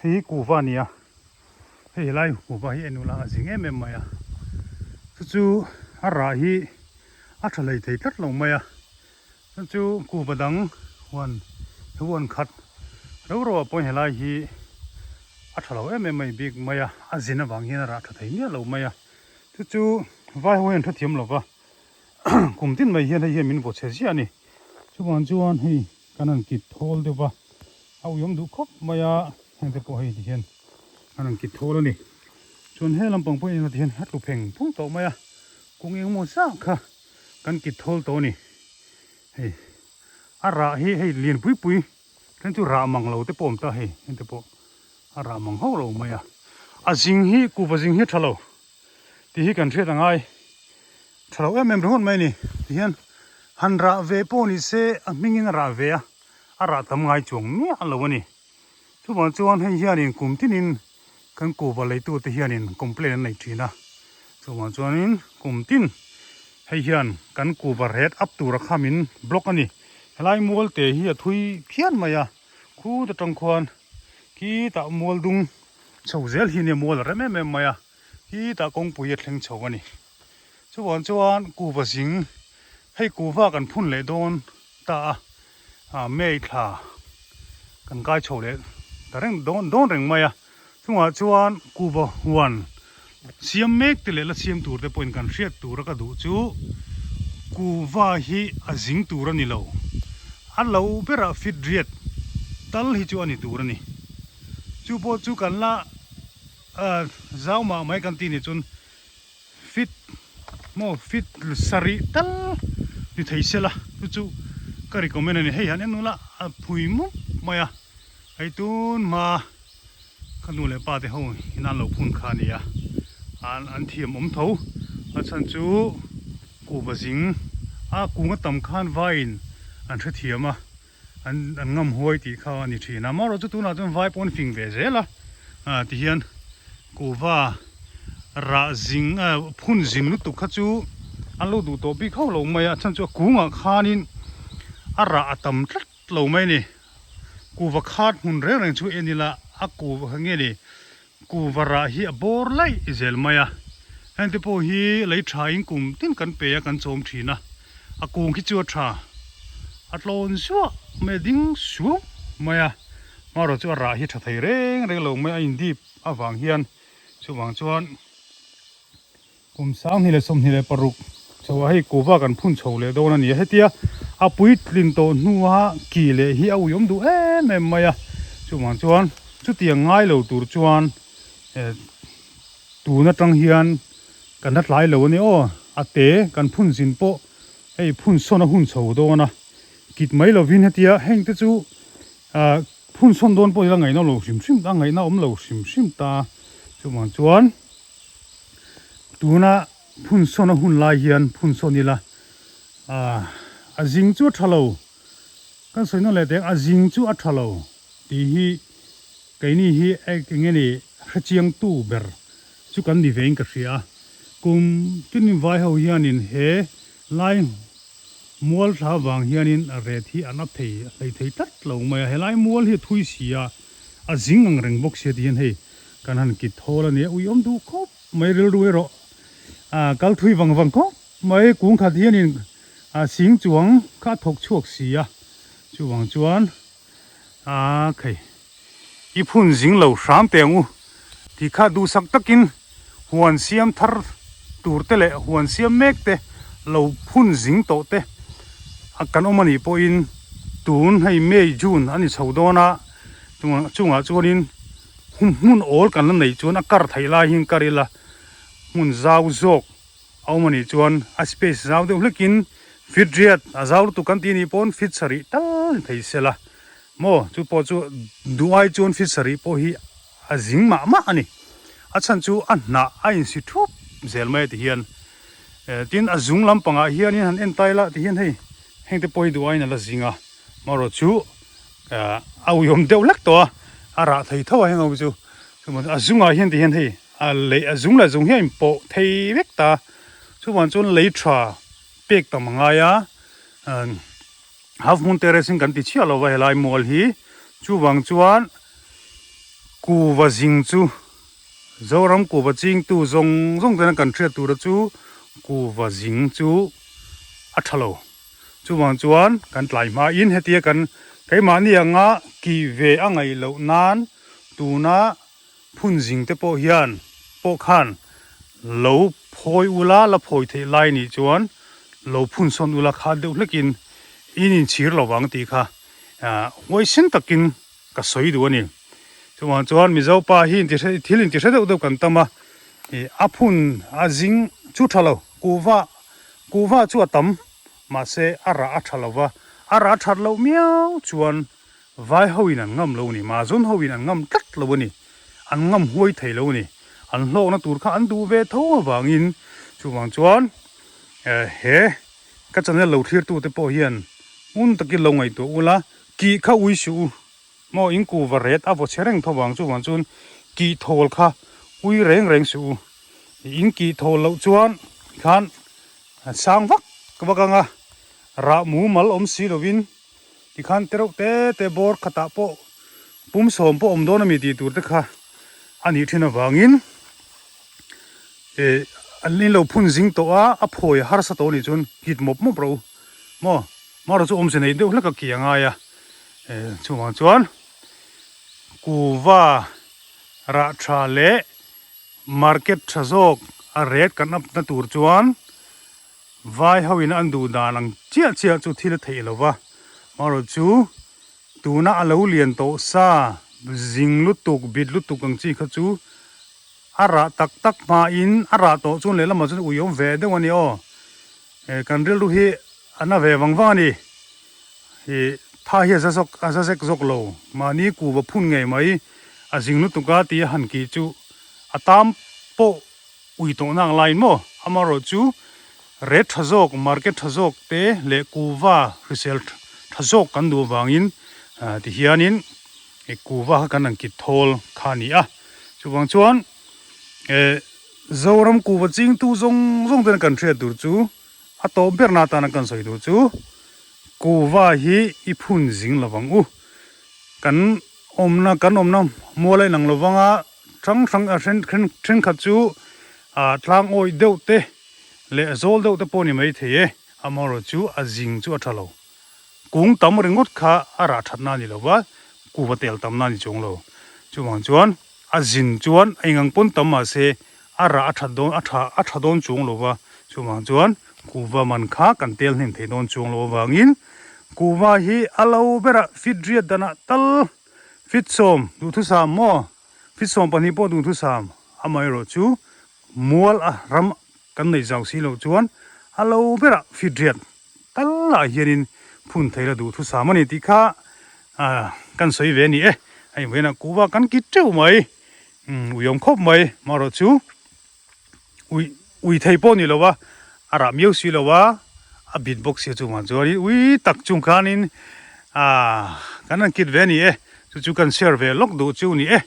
Hei hi kuhva a ni a, hei helai kuhva hi en ula a zing em em mai a, chu chu a rah hi a tha hlei thei tlat lo mai a, chu chu kuhva dang huan huan khat reuh reuh ah pawhin helai hi a tha lo em em mai bik mai a, a zin avang hian a rah tha thei miah lo mai a, chu chu vai ho hian an hrethiam lo va, kum tin mai hian hei hian min vaw chhe ziah a ni, chuvang chuan hei kan han kit thawl deuh va. A uiawm duh khawp mai a, heng te pawh hei ti hian an rawn kit thawl a ni. Chuan he lampang pawh engemaw ti hian a tlu pheng phung tawh mai a, kawng engemaw zah kha kan kit thawl tawh a ni. Hei a rah hi hei lian pui pui then chu rah mang lo te pawh a awm ta hei heng te pawh a rah mang hauh lo mai a. A zing hi kuhva zing hi a tha lo tih hi kan hriat a ngai tha lo em em ringawt mai a ni. Tihian han rah ve pawh ni se a hmingin a rah ve a. a rah tam ngai chuang miah lo a ni. Chuvang chuan hei hianin kum tinin kan kuhva leitute hianin complaint an nei thin a, chuvang chuanin kum tin hei hian kan kuhva ret up tura kha min block a ni. Helai mual te hi a thui phian mai a, khut atang khuan khitah mual dung chho zel hi nia mual a rem em em mai a, khitah kawngpui a thleng chho a ni. Chuvang chuan kuhva zing hei kuhva kan phun leh dawn ta a. ah May thla kan kai chho leh ta reng dawn dawn reng mai a chungah chuan kuhva huan siam mek te leh la siam tur te pawhin kan hriat tur a ka duh chu kuhva hi a zing tur a ni lo a lo berah fit riat tal hi chu a ni tur a ni chu pawh chu kan la ah zau mah mai kan tih ni chuan. Fit maw fit sarih tal ni thei se la chu chu ka recommend a ni hei han en ula a phui mup mai a hei tun hma ka nu leh pa te ho in an lo phun kha a ni a an an thiam awm tho a chhan chu kuhva zing a kung a tam khan vaiin an hrethiam a. An an ngam huai tih kha a ni thin a, amaherawhchu tunah chuan vai pawh an fing ve zel a, ah tihian kuhva rah zing ah phun zing lutuk kha chu an lo duh tawh bik hauh lo mai a, a chhan chu a kungah khanin a rah a tam tlat lo mai a ni, kuhva khat hmun reng reng chu en ila a kuhva nge ni kuhva rah hi a bawr laih zel mai a, hengte pawh hi lei tha in kum tin kan pe a kan chawm thin a. A kung khi chu a tha a tlawn zuah mai a ding suau mai a hmarawh chu a rah hi tha thei reng reng lo mai a indip avang hian chuvang chuan kum 2026 chho ah hei kuhva kan phun chho leh dawn a ni a hetia a puitlin tawh hnua ki leh hi a uiawm duh em em mai a chuvang chuan chutiang ngai lo tur chuan eh tun atang hian. Kan la tlai lo a ni aw, a te kan phun zin pawh hei phun sawn a hun chho dawn a, kit mai lovin hetia heng te chu ah phun sawn dawn pawh ila ngaihna lo hrim hrim a ngaihna awm lo hrim hrim ta chuvang chuan tuna phun sawn a hun lai hian phun sawn ila ah a zing chu a tha lo kan sawi nawn leh teh ang a zing chu a tha lo tih hi keini hi eng nge ni hrechiang tu ber. Chu kan ni vein ka hria a, kum tinin vai ho hianin he lai mual thla vang hianin a ret hi an up thei hlei thei tlat lo mai a, helai mual hi a thui si a, a zing ang reng bawk sia tihian hei kan han kit thawl a nia, ui awm duh khawp mai rilru erawh a kal thui vang vang khawp mai, kung khat hianin a sing chuang kha a thawk chhuak si a, chuvang chuan a khei. I phun zing lo hram teh ang u tih kha duhsak takin huan siam thar tur te leh huan siam mek te lo phun zing tawh te a kan awm a nih pawhin tun hei May June a ni chho dawn a chungah chuanin hmun awl kan la neih chuan a kar theih lai hian kar ila hmun zau zawk a awm a nih chuan a space zau deuh hlekin feet riat a zau lutuk kan tih a nih pawn feet sarih tal ni thei sela. Maw, chu pawh chu duh ai chuan fit sarih pawh hi a zing mah mah a ni. A chhan chu a hnah a insi thup zel mai a ti hian. Tin, a zung lampangah hianin han en tai la ti hian hei hengte pawh hi duh aiin a la zing a. Marawh chu a uiawm deuh hlek tawh a, a rah thei tho a heng ho chu. A zungah hian ti hian hei a lei a zung leh zung hi a inpawh thei vek ta. Chuvang chuan lei tha pek tam a ngai a. Half Moon Terrace in kan ti chhiah lo va helai mual hi chuvang chuan Kuva zing chu Zoram kuva chingtu zawng zawng tena kan hriat tura chu kuva zing chu a tha lo. Chuvang chuan kan tlai hmain hetia kan keimahni anga kih ve a ngaih loh nan tuna phun zing te pawh hian pawh khan lo phawi ula la phawi theih lai nih chuan lo phun sawn ula kha deuh hlekin in inchhir lo vang tih kha huaisen takin ka sawi duh a ni. Chuvang chuan Mizo pa hi inti hre thil inti hre deuh deuh kan tam a, ih a phun a zing chu tha lo, kuhva kuhva chu a tam mahse a rah a tha lo va, a rah that loh miau chuan vai ho in an ngam lo a ni, Mazawn ho in an ngam tlat lo a ni, an ngam huai thei lo a ni, an hlawkna tur kha an duh ve tho avangin chuvang chuan eh he ka channel lo thlir tute pawh hian ngun takin lo ngaihtuah ula. Kih kha ui suh u, maw in kuva ret a vaw che reng tho vang chuvang chuan kih thawl kha ui reng reng suh u. In kih thawl loh chuan khan sang vak vak ang a, rah mumal awm si lovin tikhan te reuh te te bawr khatah pawh pum sawm pawh awm dawn a mi tih tur te kha a nih thin avangin eh an in lo phun zing tawh a, a phawi a harsa tawh a nih chuan kit mawp mawp rawh u maw. Mara chu awmze nei deuh hlek a ki a ngai a, chuvang chuan kuva rah tha leh market tha zawk a ret kan up na tur chuan vai ho in an duh dan ang chiah chiah chu thil a theih lo va, marawh chu tuna a lo lian tawh sa zing lutuk bit lutuk ang chi kha chu a rah tak tak hmain a rah tawh chuan lehlamah chuan ui awm ve deuh a ni aw. He kan rilru hi a na ve vang vang a ni. Ih tha hi a za zawk a za zek zawk lo. Mahni kuva phun ngei mai a zing lutuk a tia han kih chu a tam pawh ui tawh nak laiin maw. Amaherawhchu rate tha zawk market tha zawk te leh kuva hrisel tha zawk kan duh avangin tihianin kuva kha kan han kit thawl kha a ni a. Chuvang chuan eh. Zoram kuva chingtu zawng zawng ten kan hriat tur chu a tawp berna atana kan sawi tur chu kuva hi i phun zing lovang u. Kan awmna kan awmna mual a inang lovang a hrang hrang a then then thenkhat chu ah tlang awih deuh te leh zawl deuh te pawh a ni maithei e amaherawhchu a zing chu a tha lo. Kung tam ringawt kha a rah thatna a ni lova kuva tel tamna a ni chuang lo. Chuvang chuan. A zin chuan a ingang pawn tam mahse a rah a that dawn a tha a tha dawn chuang lo va, chuvang chuan kuhva man kha kan tel hnem thei dawn chuang lo avangin kuhva hi a lo berah fit riat danah tal fit sawm duhthusam maw fit 12 pawh duhthusam amaherawh chu mual a ram kan nei zau si loh chuan a lo berah fit riat tal ah hianin phun thei la duhthusam a ni tih kha kan sawi ve a ni e. Hei vawiinah kuhva kan kit teuh mai umm ui awm khawp mai marawh chu ui ui thei pawh ni lo a a rah miau si lo a a bit bawk sia chungah chuanin ui tak chung khanin ah kan han kit ve a ni e chu chu kan share ve lawk duh chu a ni e.